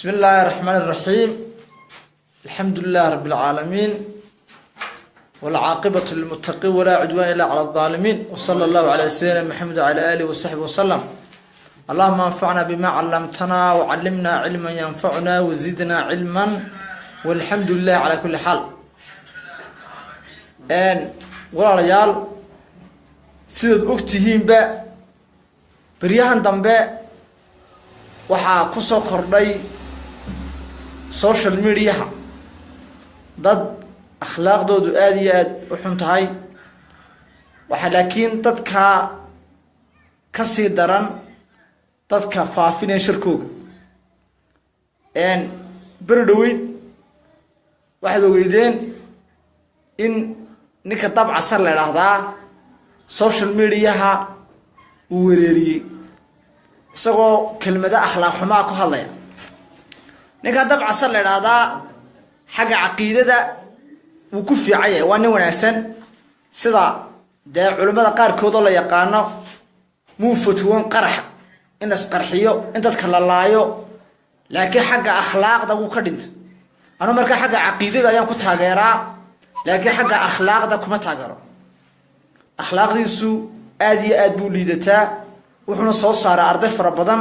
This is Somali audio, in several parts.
بسم الله الرحمن الرحيم، الحمد لله رب العالمين، والعاقبة للمتقين، ولا عدوان إلا على الظالمين، وصلى الله على سيدنا محمد وعلى آله وصحبه وسلم. اللهم انفعنا بما علمتنا وعلمنا علما ينفعنا وزدنا علما، والحمد لله على كل حال. Walaalayaal, sidaad ogtihiinba, beryahan dambe waxaa kusoo kordhay social mediaha dad akhlaaqdoodu aada iyo aada u xun tahay. Waxaa laakiin dadkaa kasii daran dadka faafinaya sharkooga. Beri dhaweyd waxaad ogeydeen in ninka Dabcasar la idhaahdaa social mediaha uu wereeriyey, isagoo kelmado akhlaaq xumaa ku hadlaya. Ninka Dabcasar la idhaahdaa xagga caqiidada wuu ku fiican yahay, waa nin wanaagsan. Sida dee culimmada qaarkood oo la yaqaano, muu fatwoon qarax in las qarxiyo, in dadka la laayo, laakiin xagga akhlaaqda wuu ka dhinta. Anu markaa xagga caqiidada ayaan ku taageeraa, laakiin xagga akhlaaqda kuma taageero. Akhlaaqdiisu aada iyo aad buu liidataa, wuxuuna soo saaray arday fara badan.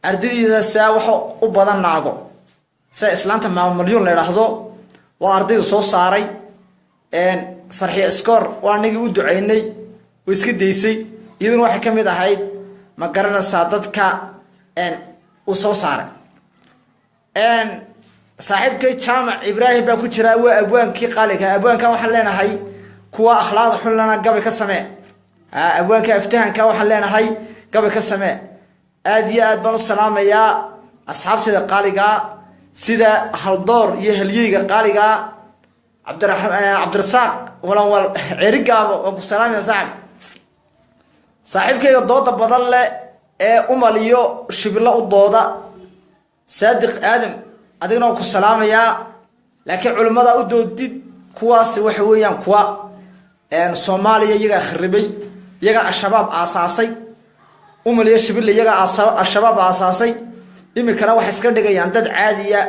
Ardaydiidaasa waxa u badan naago, sida islaanta Maamamalyuun la idhaahdo waa ardaydu soo saaray. Farxiya Scoor waa nagii u ducaynay oo iska daysay, iyaduna waxay ka mid ahayd, ma garanaysaa, dadka uu soo saaray. Saaxiibkay Jaamac Ibraahim baa ku jiraa, waa abwaankii qaaliga. Abwaanka waxaan leenahay, kuwa akhlaaqda xunlana gabay ka samee. Abwaanka aftahanka waxaan leenahay, gabay ka samee. Aada iyo aad baan u salaamayaa asxaabteeda qaaligaa, sida Haldoor iyo halyeyga qaaligaa Cabdirasaaq Walanwal Cerigaabo. Waan ku salaamaya, saaxib. Saaxiibkayga dooda badan leh ee Umal iyo Shibilo u dooda, Saadiq Aadam, adigna waan ku salaamayaa. Laakiin culimmada u doodid, kuwaasi waxa weeyaan kuwa Soomaaliya iyagaa kharibay, iyagaa Al-Shabaab aasaasay. Umal iyo Shibile iyagaa Al-Shabaab aasaasay. Iminkana waxay iska dhigayaan dad caadiya.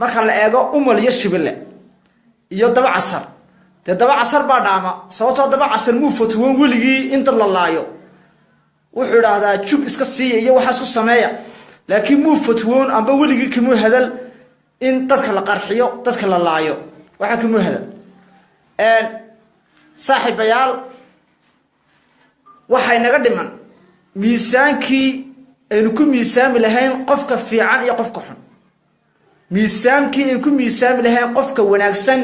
Marka la eego Umal iyo Shibile iyo Dabacasar, dee Dabacasar baa dhaama, sababtoo Dabacasar muu fatwoon weligii in dad la laayo. Wuxuu idhaahdaa jug iska siiya iyo waxaas ku sameeya, laakiin muu fatwoon amba weligii kamuu hadal in dadka la qarxiyo, dadka la laayo, waxaa kamuu hadal. Saaxiibayaal, waxay naga dhiman miisaankii aynu ku miisaami lahayn qofka fiican iyo qofka xun, miisaankii aynu ku miisaami lahayn qofka wanaagsan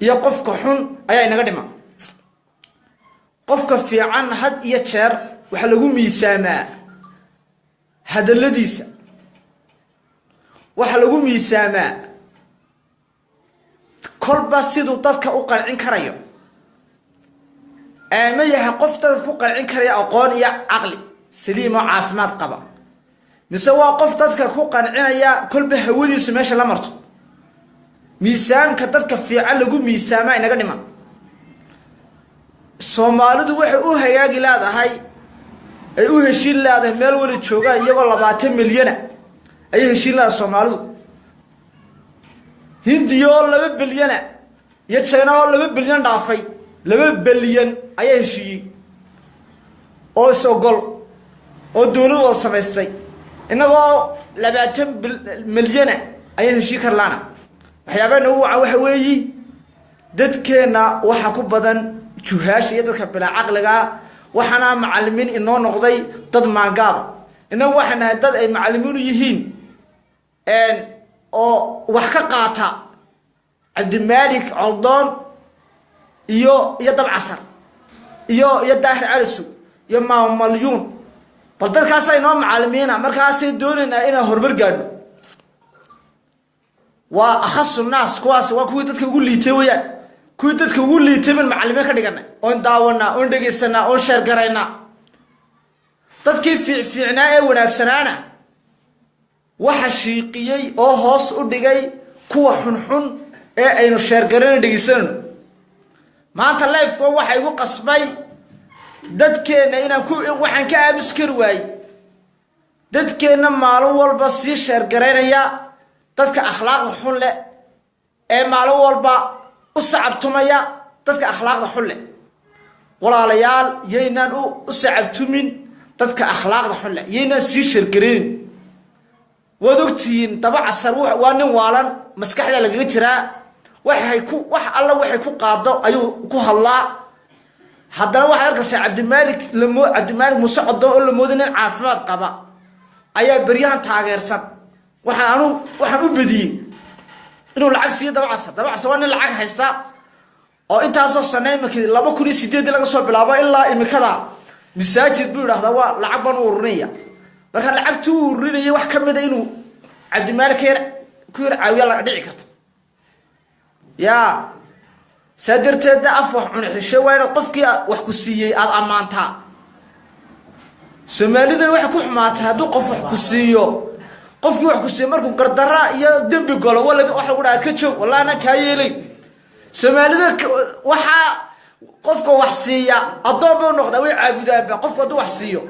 iyo qofka xun ayaa inaga dhiman. Qofka fiican had iyo jeer waxaa lagu miisaamaa hadalladiisa, waxaa lagu miisaamaa kolba siduu dadka u qancin karayo. Ma yahay qof dadka ku qancin karaya aqoon iyo caqli saliim oo caafimaad qaba, mise waa qof dadka ku qancinaya kolba hawadiisu meesha la marto? Miisaanka dadka fiican lagu miisaamaa inaga dhiman. Soomaalidu waxay u hagaagi leedahay, ay u heshiin leedahay, meel wali joogaan iyagoo 20 milyana ayay heshiin leedahay Soomaalidu. Hindiya oo 2 bilyana iyo Jina oo 2 bilyan dhaafay, 2 bilyan, ayaa heshiiyey oo is ogol oo dowlad wada samaystay. Innagoo 20 milyana ayaan heshiin kar laana. Waxyaabaa nagu wacan waxa weeyi, dadkeenna waxa ku badan juhaasha iyo dadka bilaa caqligaa. Waxaana macalimiin inoo noqday dad maangaaba. Innagu waxay nahay dad ay macalimiinu yihiin oo wax ka qaata Cabdimaalik Coldoon iyo Dabcasar iyo Daahir Calisow iyo Maamamalyuun. Bal dadkaasa inoo macalimiina, markaasay doonaynaa inaan horumar gaadhno. Waa akhasu naas kuwaas, waa kuwii dadka ugu liitay weyaan. Kuwii dadka ugu liitay baan macalimiin ka dhiganay, oon daawanaa, oon dhegaysanaa, oon sheergaraynaa. Dadkii fiicfiicnaa ee wanaagsanaana waxa shiiqiyey oo hoos u dhigay kuwa xunxun ee aynu sheergarana, dhegaysanayno. Maanta liveko waxa igu qasbay dadkeenna inaan ku waxaan ka aamus kari waayey. Dadkeenna maalin walba sii sheergaraynaya dadka akhlaaqda xun leh, ee maalin walba u sacabtumaya dadka akhlaaqda xun leh, walaalayaal, yaynaan u sacabtumin dadka akhlaaqda xun leh, yaynaan sii sheergaraynin. Waad ogtihiin, Dabacasar waa nin waalan, maskaxda lagaga jiraa. Waxay ku wax alla waxay ku qaado ayuu ku hadlaa. Haddana waxaad arkaysaa Cabdimaalik lamo Cabdimaalik Muuse Codoon oo la mooday nin caafimaad qaba ayaa beryahan taageersan. Waxaan anu waxaan u bediyey inuu lacag siiyo Dabacasar. Dabacasar waa nin lacag haysta oo intaasoo sana, imika 2008-dii laga soo bilaabo ilaa imikada, masaajid buu yidhahdaa waa lacag baan u ururinaya. Marka lacagtii u ururinayay wax ka mida inuu Cabdimaalik yar ku yar caawiya laga dhici karta. Yaa saa darteedna af wax cunixisho waa inaad qofkii wax ku siiyey aada ammaantaa. Soomaalidana waxay ku xumaatay, hadduu qof wax ku siiyo, qofkii wax ku siiyo markuu gardara iyo dembi galo, waxa lagu dhaha ka joog, wallahi anaan kaa yeelay. Soomaalida waxaa qofka wax siiya addoon buu noqdaa, way caabudaanba qofku hadduu wax siiyo,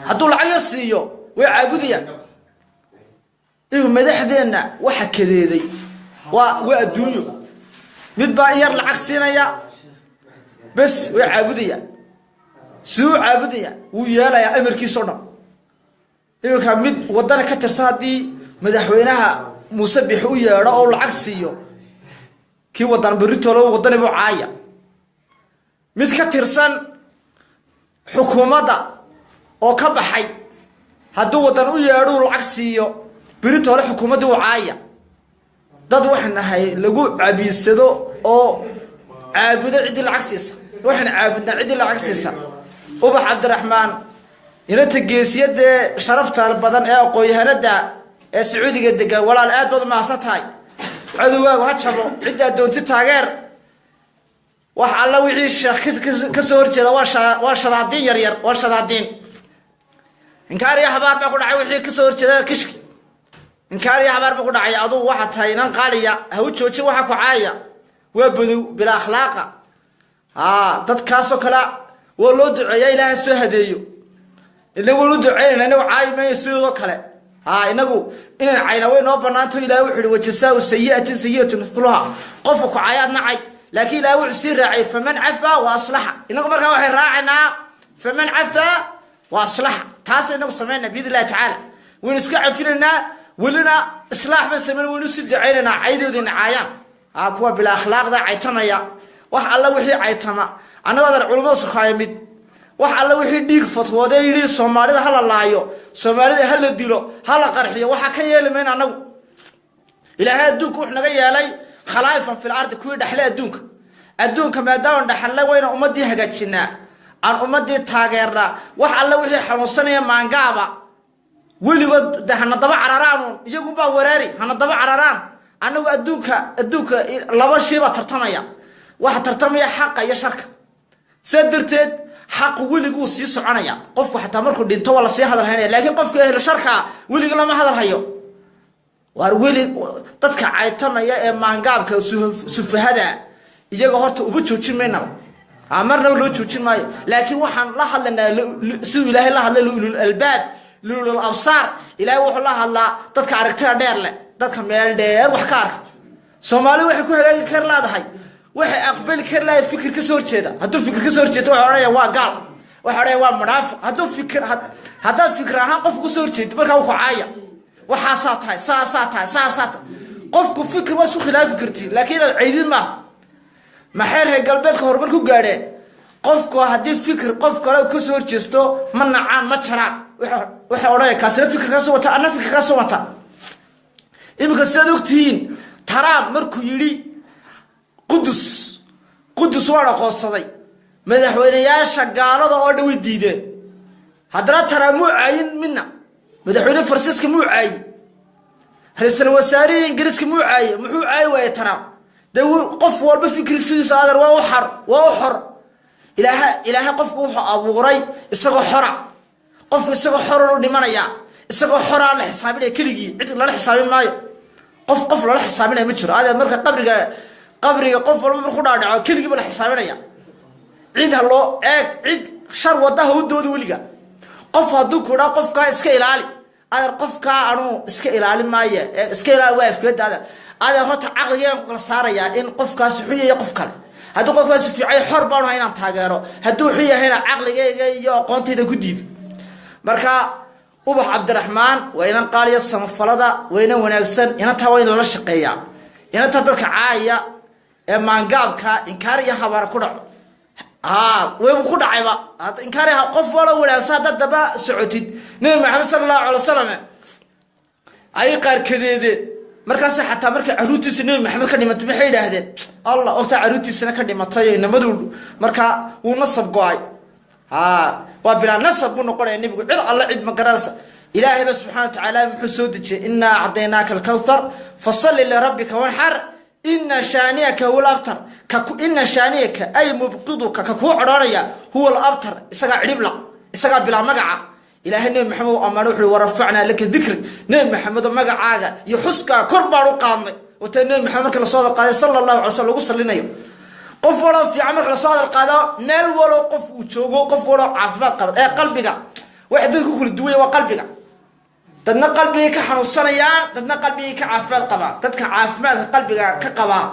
hadduu lacag yar siiyo way caabudayaan. Ima madaxdeenna waxa kadeeday waa adduunyo. Mid baa in yar lacag siinaya, bes, way caabudayaan. Siduu caabudaya? Wuu yeelayaa amarkiisa o dhan. Iminka mid wadana ka tirsan haddii madaxweynaha Muuse Bixi u yeedho oo lacag siiyo, kii wadan beritolo wadani buu caaya. Mid ka tirsan xukuumadda oo ka baxay hadduu wadan u yeedho, lacag siiyo, beritole xukuumaddii u caaya. Dad waxaan nahay lagu cabiidsado oo caabudo ciddii lacag siisa. Waxaan caabudnaa ciddii lacag siisa. Ubax Cabdiraxmaan, inanta geesiyadee sharafta badan ee aqoon-yahanada ee Sacuudiga degan, walaal, aad baad umahadsan tahay. Cadowgaagu ha jabo, ciddaa doonti taageer. Wax alla wixii sheekh ka soo horjeeda waa shadaadiin yar yar, waa shadaadiin. Inkaar iyo habaar baa ku dhacay wixii kasoo horjeeda Kishki, inkaar iyo habaar baa ku dhacay. Adugu waxaa tahay inan qaaliya, ha u joojin waxa ku caaya, waa badow bila akhlaaqa. A dadkaasoo kale waa loo duceeyaa, Ilaaha soo hadeeyo. Inagu waynu duceynayna, inagu caayi mayno sidoo kale. Ha, inagu inaan cayna way noo banaanto. Ilahay wuxu uhi: وجزاء سيئة سيئة مثلها. Qofka ku caayaad nacay, laakiin Ilahay wuxuu sii raacay: فمن عفا وأصلح. Inagu markaa waxay raacaynaa فمن عفا وأصلح. Taas inagu samaynaa بإذن الله تعالى. Waynu iska cafinaynaa, welina islaax ban samayn, waynu si ducaynaynaa caydoodina caayaan. Ha, kuwa bila akhlaaqda caytamaya, wax alla wixii caytama, annagoo adar culamada sukaaya mid, wax alla wixii dhiig fatwoodee yidhi Soomaalida hala laayo, Soomaalida hala dilo, hala qarxiyo, waxaa ka yeeli mayna annagu. Ilaahay adduunka wuxuu naga yeelay خلائف في الأرض, kuwii dhexle adduunka. Adduunka maadaaman dhexalle, wayna ummadii hagaajinaa, aan ummadii taageernaa. Wax alla wixii xanuunsanaya maangaaba weligood de hana daba cararaan, iyagunbaa wereeri, hana daba cararaan. Annagu adduunka laba shay baa tartamaya. Waxa tartamaya xaqa iyo sharka. Saa darteed xaqu weliguu sii soconaya. Qofku xataa markuu dhinto waa lasii hadal haynaya, laakiin qofka ehlu sharkaa weliga lama hadal hayo. Waar weli dadka caytamaya ee maangaabka sufahada, iyaga horta uma joojin maynaba, marnaba loo joojin maayo. Laakiin waxaan la hadlaynaa siduu Ilaahay la hadlay لأولو الألباب, لأولو الأبصار. Ilahay wuxuu la hadlaa dadka aragtida dheer leh, dadka meel dheer wax ka arka. Soomaali waxay ku hagaagi kar leedahay, waxay aqbali kar lahay fikir ka soo horjeeda. Hadduu fikir ka soo horjeedo, waxay odhanayaan waa gaal, waxay odhanayaan waa munaafiq. Hadduu fikir, haddaad fikir ahaan qofku kasoo horjeedo, markaa wuu ku caaya: waxaasaa tahay, saasaa tahay, saasaa tahay. Qofku fikir waa isu khilaafi karti, laakiin inaad caydid maaha. Maxay reer galbeedka horumar ku gaadheen? Qofku haddii fikir qof kale kasoo horjeesto, ma nacaan, ma jaraan. Waxay odhanaya kaasina fikir kaasoo wata, anna fikir kaasoo wata. Iminka sidaad ogtihiin, Trump markuu yidhi Qudus, Qudus waan aqoonsaday, madaxweyneyaasha gaalada oo dhan way diideen. Haddana Trump muu caayin midna. Madaxweyne Faransiiska muu caayi, ra-iisul wasaarihii Ingiriiska muu caaye. Muxuu caayi waaye Trump? Dee qof walba fikirkiisa, adeer, waa u xor, waa u xor. Ilaaha qofku wuxuu abuuray isagoo xora. Qofku isagoo xoran u dhimanaya, isagoo xoraa la xisaabinaya keligii, cid lala xisaabin maayo. Qof qof lala xisaabinaya ma jiro, adeer. Marka qabriga qof walba marku dhaadhaco, keligiiba la xisaabinaya. Cid ha loo eeg, cid shar wada ha u doodi weliga. Qof hadduu ku dhaa qofkaa iska ilaali, adeer, qofkaa anuu iska ilaalin maaya, iska ilaali waa afkeeda. Adeer, adeer, horta caqligeen ku kala saarayaa in qofkaasi xun yahay. Qof kale hadduu qofkaasi fiicay, xor baanu inaan taageero. Hadduu xun yahayna, caqligeyga iyo aqoontayda ku diido. Marka Ubax Cabdiraxmaan waa inan qaaliya, samafalada, waa inan wanaagsan. Inantaa waa in lala shaqeeyaa. Inantaa dadka caaya ee maangaabka inkaar iyo habaar ku dhaco, waybu ku dhacayba inkaar. Qof walo wanaagsan haddaad daba socotid, Nabi Maxamed sala allahu alay wasalam ayay qaarkadeedeen. Markaas xataa markay caruurtiisa Nebi Maxamed ka dhimatay, maxay yidhaahdeen? Allah, ogtaa caruurtiisana ka dhimatay inamadu. Markaa wuu nasab go-ay, waa bilaa nasab buu noqonaya nebigu. Cid alla cid ma garanaysa. Ilaahay ba subxana wa tacaala muxuu soo dejiyey? Innaa acdaynaaka alkawthar, fasalli lirabbika wanxar, ina shaaniyaka huwa alabtar. Ina shaaniyaka ay mubqiduka, ka kuu codhoonaya, huwa alabtar, isagaa cidhibla, isagaa bilaa magaca. Ilaahay Nebi Maxamed u ammaanay, wuxu uhi: warafacnaa laka dikri. Nebi Maxamedo, magacaaga iyo xuskaa kor baan u qaadnay. Wata Nebi Maxamed marka lasoo hadal qaaday sala allahu alay slam lagu salinayo. Qof waloo fiican marka lasoo hadal qaado, meel walow qof uu joogo, qof waloo caafimaad qaba ee qalbiga, waxay dadka ku kala duwanya waa qalbiga. Dadna qalbigay ka xanuunsanayaan, dadna qalbigay ka caafimaad qabaan. Dadka caafimaadka qalbiga ka qabaa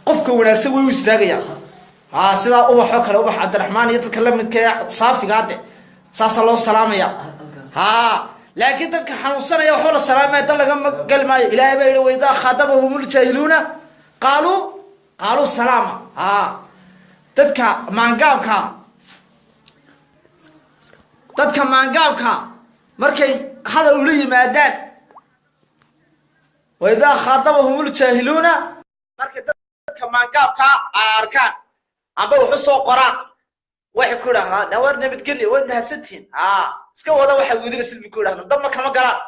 qofka wanaagsan way u istaagayaan, ha sidaa Ubaxoo kale, Ubax Cabdiraxmaan iyo dadka lamidka ee saafiga hadde saasaa loo salaamaya. Ha, laakiin dadka xanuunsanaya waxba la salaamaya, dan lagama gali maayo. Ilaahay baa yihi: waidaa khaatabahum ljaahiluuna qaaluu salaama. Ha, dadka maangaabka, dadka maangaabka markay hadal ula yimaadaan, waidaa khaatabahum ljaahiluuna, markay dadka maangaabka ay arkaan amba waxu soo qoraan, waxay ku idhahdaan: nawar, nabadgelya, waad mahadsantihiin, a iska wada, waxaad weydinaysid bay ku idhahdaan. Dabma kama galaan.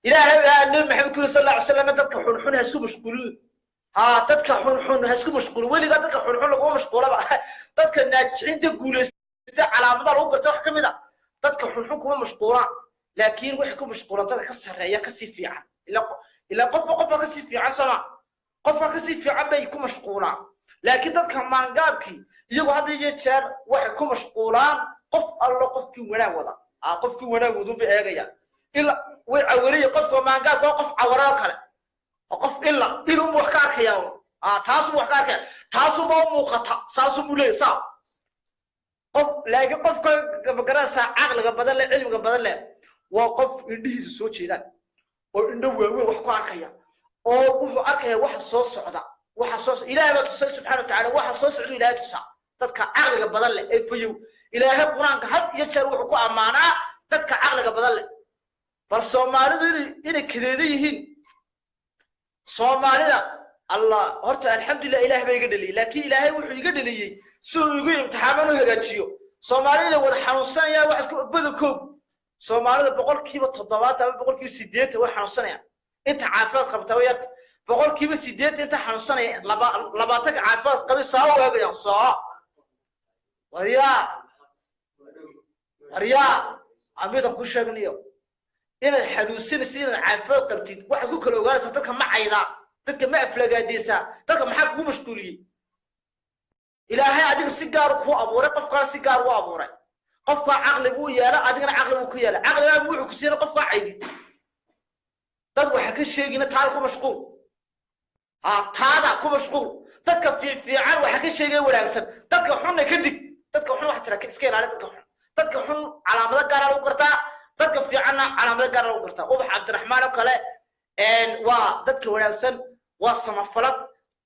Ilaahay baa Nabi Maxamed ku yiri sal alla alay slam: dadka xunxun ha isku mashquulin. Ha, dadka xunxun ha isku mashquulin. Weligaa dadka xunxun laguma mashquulaba. Dadka naajixiinta guulaysta calaamadaha lagu garta wax ka mid a, dadka xunxun kuma mashquulaan, laakiin waxay ku mashquulaan dadka ka sarreeya, kasii fiican. Ilaa qofba qofka kasii fiican sama, qofka kasii fiican bay ku mashquulaan. Laakiin dadka maangaabkii iyagu hadda iyo jeer waxay ku mashquulaan qof allo qofkii wanaag wada. Qofkii wanaag wadun bay eegayaan, ila way cawariya. Qofka maangaabka waa qof cawara oo kale, waa qof ila ilunbu wax ka arkaya, taasuu wax ka arkaya, taasuba u muuqata, saasubuu leeyahy saa qof. Laakiin qofka magaranaysaa caqliga badan leh, cilmiga badan leh, waa qof indhihiisa soo jeedaan oo indho waaweyn wax ku arkaya, oo wuxuu arkaya waxa soo socda. Waxa soo Ilaahay baa tusay subxana wa tacala. Waxa soo socda Ilaahay tusaa dadka caqliga badan leh ee fayow. Ilaahay Qur-aanka had iyo jeer wuxuu ku ammaanaa dadka caqliga badan leh. Bal Soomaalidu inay kadeeda yihiin, Soomaalida Allah horta alxamdulilah, Ilaah baa iga dhaliyey, laakiin Ilaahay wuxuu iga dhaliyey si uu igu imtixaaman u hagaajiyo. Soomaalida inay wada xanuunsanayaan waxaad ku badankoog, Soomaalida 70% ama 80% way xanuunsanayaan. Inta caafimaad qabta way yarta. 80% inta xanuunsanaya, 20-ka caafimaad qabay saa u eegayaan soo. Waryaa, waryaa, amidan ku sheegnayo inaad xanuunsanaysid, inaad caafimaad qabtid, waxaad ku kala ogaanaysaa dadka ma caydaa, dadka ma aflagaadeysaa, dadka maxaa kugu mashquuliyey? Ilaahay adiga si gaar kuu abuuray, qofkaana si gaar u abuuray. Qofkaa caqli buu yeela, adigana caqli buu ku yeela. Caqligaa wuxuu ku siina qofkaa caydid, dad waxa ka sheegina, taada ku mashquul. Ha, taada ku mashquul. Dadka fiican waxa ka sheegaya wanaagsan, dadka xunna ka dig. Dadka xun waxa tira iska ilaali dadka xun. Dadka xun calaamado gaara lagu gartaa, dadka fiicanna calaamado gaara lagu gartaa. Ubax Cabdiraxmaan oo kale waa dadka wanaagsan, waa samafalad,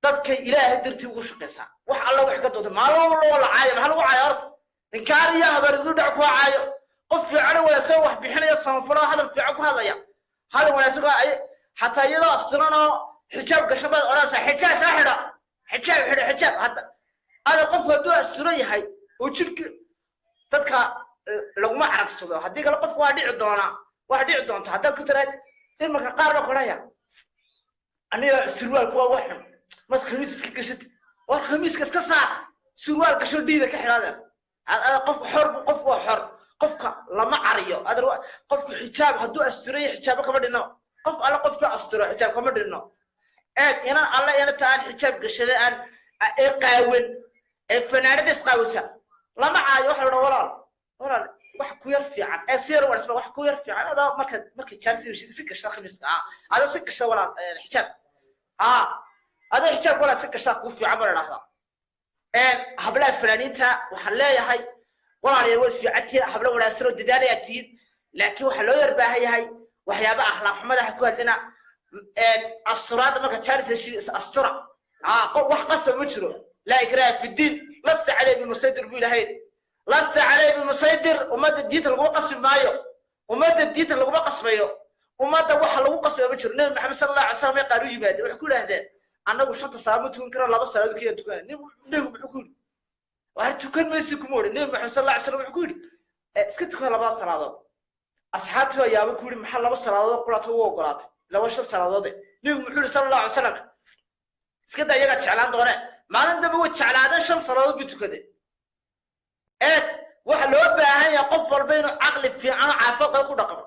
dadkay Ilaahay dartii ugu shaqaysaa. Wax alla wax ka doonta maalin walba loo la caayo. Maxaa lagu caayo horta? Inkaar iyo habaaridu dhac ku caayo. Qof fiican, wanaagsan, wax bixinaya, samafalo, hadal fiican ku hadlaya, hadal wanaagsan ku ay, xataa iyadoo asturan oo xijaab gashan baad odhanaysaa: xijaab saa xidha, xijaab xidha, xijaab hadda ada. Qofku hadduu asturan yahay oo jidhka dadka laguma caragsado, haddii kale qofku waa dhici doonaa, waa dhici doonta haddaad ku tiraad. Imanka qaar baa kodhaya: aniga surwaalku waa wax xun, mad khamiis iska gashid. War, khamiiska iska saar, surwaal gasho, dhiida ka xidhaadeen. Qofku xor, qofku waa xor, qofka lama cariyo. Qofku xijaab hadduu asturan yahay, xijaabo kama dhinno. Qof alle qofka asturo xijaab kama dhinno. Eeg, inan alle inanta aan xijaab gashanin, aan ee qaawan, ee fanaanada isqaawisa, lama caayo. Waxa la odhan: walaal, walaal, Wax ku yar fiican ee si yar wanaagsan, wax ku yar fiican adaa marka chance si gasha khamiiska, adoo si gasha walaal xijaab, adoo xijaab walaal si gasha ku fiican baa la dhahdaa. Hablaha fanaaniinta waxaan leeyahay, walaalayaal, way fiicantihiin, hablo wanaagsan oo dadaalayaa tihiin, laakiin waxaa loo yar baahan yahay waxyaaba akhlaaq xumada ha ku hadlina. Asturaadda marka chance astura, wax qasab ma jiro. Laa ikraha fi diin, lasta caleyh bimusaydir buu ilahay, lasta caleyh bimusaydir. Ummadda diinta laguma qasbi maayo, ummadda diinta laguma qasbayo, ummadda waxa lagu qasbaya ma jiro. Nebi Maxamed sala Allahu alay slam ay qaar u yimaadeen, waxay ku idhahdeen: "Annagu shanta salaad ma tukan karo, laba salaadood kiyaan tukana." Nebigu muxuu ku yidhi? "Waar tukan maysi" kuma odhan. Nebi Maxamed sal alla alay slam wuxuu ku yidhi: "Iska tukan labada salaadood." Asxaabtii baa yaaba ku yidhi: "Maxaa laba salaadood quraata ugu ogolaatay, laba shan salaadoode?" Nebigu muxuu yidhi sala Allahu alay salam? Iska daa, iyagaa jeclaan doone. Maalin dambe way jeclaadeen, shan salaadood bay tukadeen. Eeg, waxa loo baahan yahay qof walba inuu caqli fiican oo caafimaad qaba ku dhaqmo.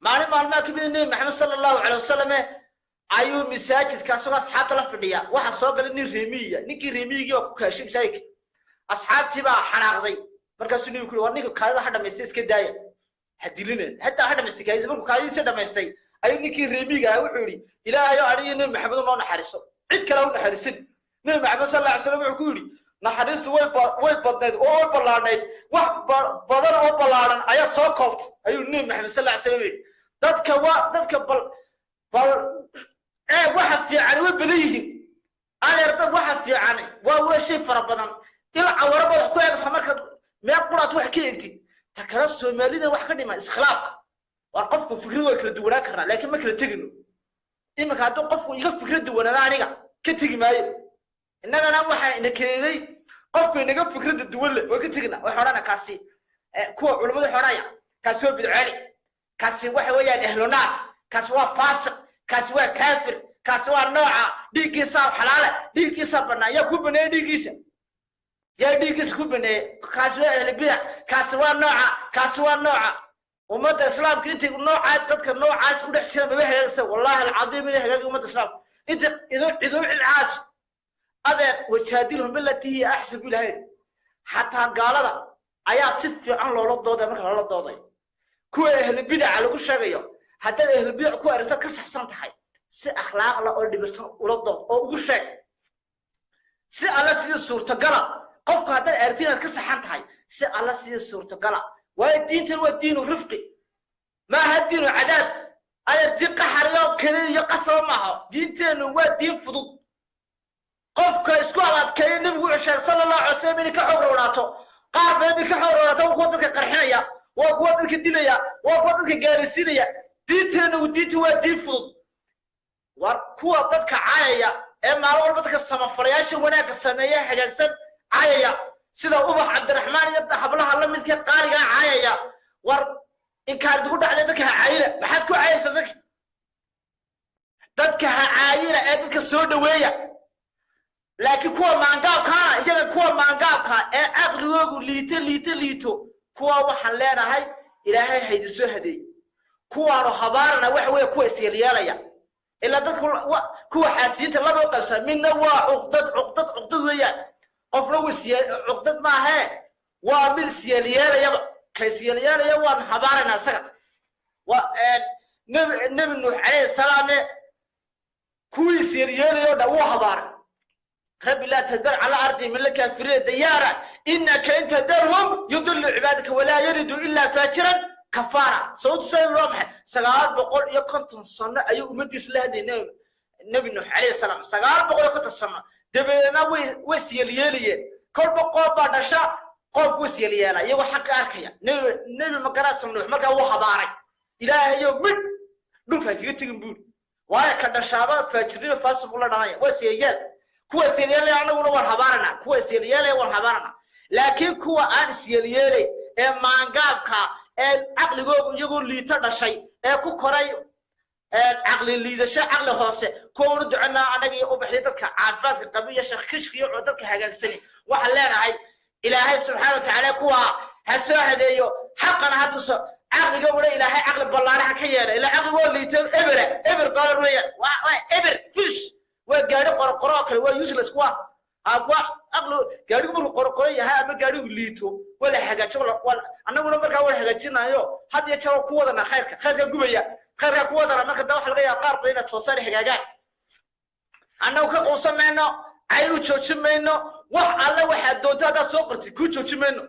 Maalin maalmaha ka mid, Nebi Maxamed sala Allahu calay wasalame ayuu masaajidka asagoo asxaabta la fadhiya waxaa soo galay nin reemiyiya. Ninkii reemiyigii baa ku kaashay masaajidka, asxaabtii baa xanaaqday. Markaasuu nebigu ku yiri: "War ninka kaadida ha dhamaystay, iska daaya, ha dilina, hataa ha dhamaystay kaadida." Markuu kaadidiisa dhamaystay ayuu ninkii reemiyiga ahaa wuxuu yidhi: "Ilaahayo, aniga Nebi Maxamed noo naxariiso, cid kale ha u naxariisin." Nebi Maxamed sal alla alay slam wuxuu ku yidhi: "Naxariistu way badnayd oo way ballaadhnayd, wax badan oo ballaadhan ayaa soo koobtay," ayuu Nebi Maxamed sal alla alay slam yidhi. Dadka waa dadka bal ee waxa fiican way badan yihiin, adeer. Dad waxa fiican waa shay fara badan. Il cawaro baad wax ku eegaysaa markaad meel quraad wax ka eegtid. Ta kale, Soomaalida wax ka dhima iskhilaafka. Waar qofku fikrad way kala duwanaan karnaa, laakiin ma kala tegino. Iminka hadduu qofku iga fikrad duwanaada, aniga ka tegi maayo. Innagana waxaa ina keenay qofku inaga fikradda duwan leh way ka tegina, waxay odhana kaasi, kuwa culimmadu waxay odhanaya kaasi waa bidceeli, kaasi waxa weeyaan ehlunaar, kaasi waa faasiq, kaasi waa kaafir, kaasi waa nooca, dhiiggiisaa xalaale, dhiiggiisaa bannaan. Yaa ku baneeyey dhiiggiisa? Yaa dhiiggiisa ku baneeyey? Kaasi waa ehlu bidac, kaasi waa nooca, kaasi waa nooca. Ummadda islaamka intay noocaa dadka noocaas ku dhex jira maba hagaagsa. Wallahi alcadiim inay hagaagi ummadda islaamka inta idun cidun cidcaas. Adeer, wajaadilhum bilatii hiya axsan bu ilahay. Xataa gaalada ayaa si fiican loola doodaya. Marka loola doodayo kuwa ehlu bidaca lagu sheegayo, haddaad ehlu bidac ku aragtaad ka saxsan tahay, si akhlaaq la oo dhibirsan ula dood oo ugu sheeg si alla sidii suurtagala. Qofku haddaad aragtid inaad ka saxan tahay, si alla sidii suurtagala, waayo diintan waa diinu rifqi, maaha diinu cadaab. Adeer, diin qaxar iyo keli iyo qasaba maaha. Diinteennu waa diin fudud. Qofka isku adadkeeya, nebigu wuxuu sheegay sala Allahu alay wasalam inay ka xoog roonaato. Qaar badan bay ka xoog roonaato, waa kuwa dadka qarxinaya, waa kuwa dadka dilaya, waa kuwa dadka gaaraysiinaya. Diinteennu diintu waa diin fudud. War kuwa dadka caayaya ee maalin walba dadka samafalayaasha wanaagga sameeya hagaagsan caayaya, sida Ubax Cabdiraxmaan iyo hablaha la midka qaaligaa caayaya, war inkaar dugu dhacday, dadka ha caayina. Maxaad ku caayaysaa dadka? Dadka ha caayina ee dadka soo dhaweeya. Laakiin kuwa maangaabkaana, iyaga kuwa maangaabka ee caqligoogu liito liito liito, kuwa waxaan leenahay Ilaahay haydi soo hadeey. Kuwaanu habaarana waxa weeye kuwa isyeelyeelaya. Ilaa dadku kuwa xaasiyiinta laba u qaybsan: midna waa cuqdad, cuqdad, cuqdad weeyaan. Qofna wuu isye cuqdad maahee, waa mid isyeelyeelayaba. Ka isyeelyeelaya waan habaarayna isaga. Waa Nebi Nuux calayhi salaame kuwii isyeelyeelaya o dhan wuu habaaray: "Rabbi laa tadar cala ardi min alkaafiriina dayaara, inaka in tadarhum yudilu cibaadaka walaa yalidu ilaa faajiran kafaara." Sababtu sabab waa maxay? 950 sano ayuu ummaddiisa la hadlayay Nebi Nuux calayhi salaam, 950 sano. Dabeedna way isyeelyeelayeen. Kolba qoob baa dhasha, qoobku isyeelyeela iyagoo xaqa arkaya. Nebi magarasa Nuux markaa wuu habaaray: "Ilaahayo, midh dhulka kaga tegin," buuri, "waayo ka dhashaaba faajirnima faasiq ula dhalaya." Waa isyeelyeel. Kuwa isyeelyeelaya anaguna waan habaaranaa, kuwa isyeelyeelaya waan habaaranaa. Laakiin kuwa aan isyeelyeelay ee maangaabka ee caqligoogu iyagoo liito dhashay ee ku koray caqli liidasho, caqli hoose, kuwa unu ducanaa annaga iyo ubaxyo dadka caafimaadka qaba iyo shakishka iyo dadka hagaagsani. Waxaan leenahay Ilaahay subxaana watacaala kuwa ha soo hadeeyo, xaqana ha tuso, caqliga una Ilaahay caqli ballaara ha ka yeela. Ilaa caqligoo liito ebera eber dollar weeyaan, waa eber fish, waa gaadhi qorqoro oo kale, waa useless kuwa. Kuwa aqlo gaadhigu markuu qorqoran yahay ama gaadhigu liito, waa la hagaajo. Annaguna markaa waa hagaajinayo had iyo jeer ku wadana khayrka, khayrka gubaya, khayrka ku wadana. Marka da waxa laga yaaba qaar ba inay toosaan, hagaagaan. Annagu ka quusan mayno, cay u joojin mayno. Wax alle waxaad doonto haddaad soo qortid, kuu joojin mayno.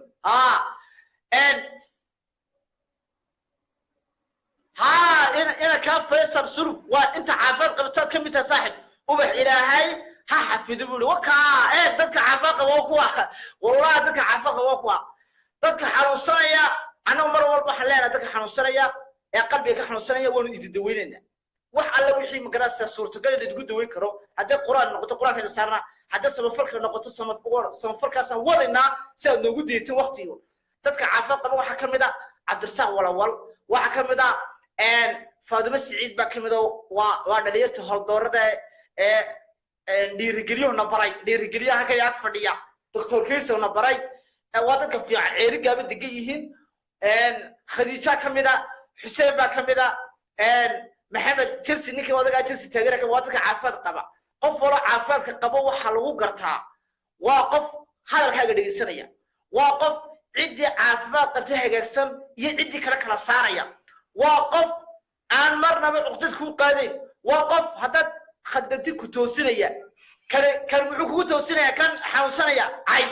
Ha ina kaa Faysal Sulub waa inta caafimaad qabtaad ka mid tahay, saaxib. Ubax Ilaahay ha xafido buu yidhi. Wakaa eeg, dadka caafimaad qaba waa kuwa, wallahi dadka caafimaad qaba waa kuwa. Dadka xanuunsanaya, annagu mar walba waxaan leenahay, dadka xanuunsanaya ee qalbiga ka xanuunsanaya waanu idin daweynaynaa. Wax alle wixii magarasa suurtagal in idinku daweyn karo, hadday Qur'aan noqoto Qur'aanka saarnaa, hadday samafalka noqoto samafalkaasaan wadaynaa, si aad noogu deetin waqtigo. Dadka caafimaad qaba waxaa ka mid a Cabdirasaaq Walawal, waxaa ka mid a Faadimo Siciid baa ka mid a. Waa dhalinyarta holdoorada ee dhiirigelyuhuna baray, dhiirigeliyaha halkan ag fadhiya, Doctor Kaysowna baray. Waa dadka fiican, Ceeri Gaaba degan yihiin. Khadiija ka mid a, Xuseen baa ka mid a, Maxamed Chelsea, ninkii odagaa Chelsea taageera. Waa dadka caafimaad qaba. Qof walo caafimaadka qabo waxaa lagu gartaa waa qof hadalkaaga dhegeysanaya, waa qof ciddii caafimaad qabtay hagaagsan iyo ciddii kale kala saaraya, waa qof aan marnaba cuqdad kuu qaadayn, waa qof haddaad khaldantid ku toosinaya. Kan muxuu kugu toosinaya? Kan xanuunsanaya cay,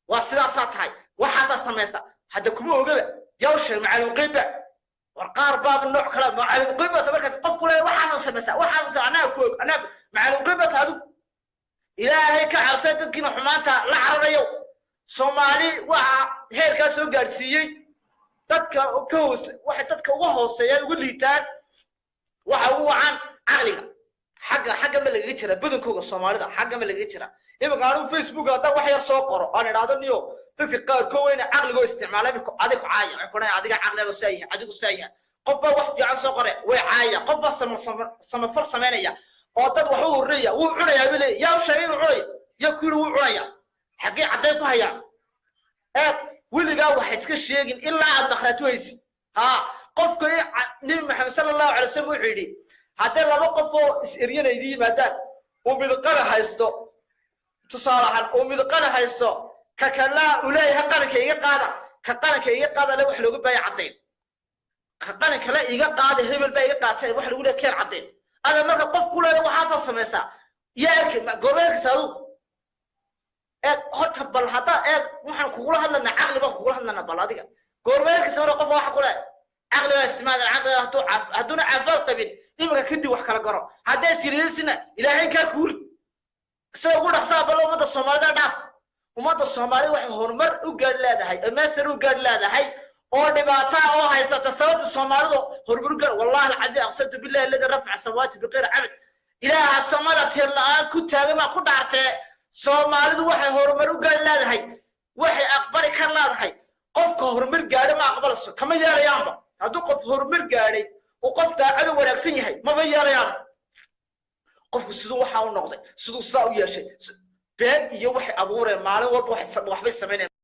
waa sidaasaa tahay, waxaasaa samaysa, hadda kuma ogaba. Yaa u sheeg macalin qiibba? War qaar baaba nooc kale macalin qiibba ta. Markaad qof ku leeyahay waxaasaa samaysa, waxaasaa, anaa ku og, anaa macalin qiibba ta. Adigu Ilaahay ka cabsay, dadkiina xumaanta la cararayo. Soomaali waxa heerkaa soo gaadhsiiyey dadka ka hoose, waxay dadka uga hooseeyaan, uga liitaan, waxa ugu wacan caqliga. Xagga ma lagaga jira badankooga Soomaalida, xagga ma lagaga jira. Iminka anigu Facebook haddaan wax yar soo qoro aan idhaahdo, niyo dadka qaarkood wayna caqligoo isticmaala, imika adig ku caaya, waxay ku dhahay adiga caqliga saa yahay, adigu saa yahay. Qof baa wax fiican soo qore, way caaya. Qof baa samafal samaynaya oo dad wax u horreeya, wuu cunayaa bile. Yaa u sheegay inuu cunayo? Yaa ku yidhi wuu cunaya? Xaggee caddayn ku hayaan? Eeg, weligaa waxa iska sheegin ilaa aad makhraati haysid. Ha qofka Nebi Maxamed sala Allahu alay wasalam wuxuu yidhi, hadday laba qof oo is-eryana idin yimaadaan, uu midqana haysto, tusaale ahaan uu midqana haysto, ka kalaa uu leeyahay qaranka iga qaada, ka qaranka iga qaada le wax looga baaya caddayn. Ka qaranka le iga qaada, hebel baa iga qaatay, wax lagu leeyahay keen caddayn. Ada marka qof ku leeyahay waxaasaa samaysaa, yaa arki goorma arkaysa adigu? Eeg horta, bal haddaa eeg, waxaan kugula hadlanaa caqli baan kugula hadlanaa. Bal adiga goorma arkaysa marka qof waxa ku leeyahay caqligaa isticmaal caqliga? Hadduu hadduuna caafimaad qabin, iminka kadib wax kala garo. Hadday siriisina Ilaahay kaa kuurid sida ugu dhaqsaa. Bal ummadda Soomaalida dhaaf. Ummadda Soomaalida waxay horumar u gaadh leedahay, meesar u gaadh leedahay oo dhibaata oo haysata. Sababta Soomaalidu horumar u gaadh, wallahi alcadi, aqsamtu billahi alladii rafaca samaawaati biqayri cabad, Ilaaha samada tiir la-aan ku taagan baa ku dhaartee, Soomaalidu waxay horumar u gaadh leedahay, waxay aqbali kar leedahay, qofka horumar gaadho ma aqbalayso, kama yeelayaanba. Hadduu qof horumar gaadhay uu qof daacado wanaagsan yahay, maba yeelayaanba. Qofku siduu waxaa u noqday, siduu sidaa u yeeshay, been iyo waxay abuureen maalin walba waxbay samaynayaan.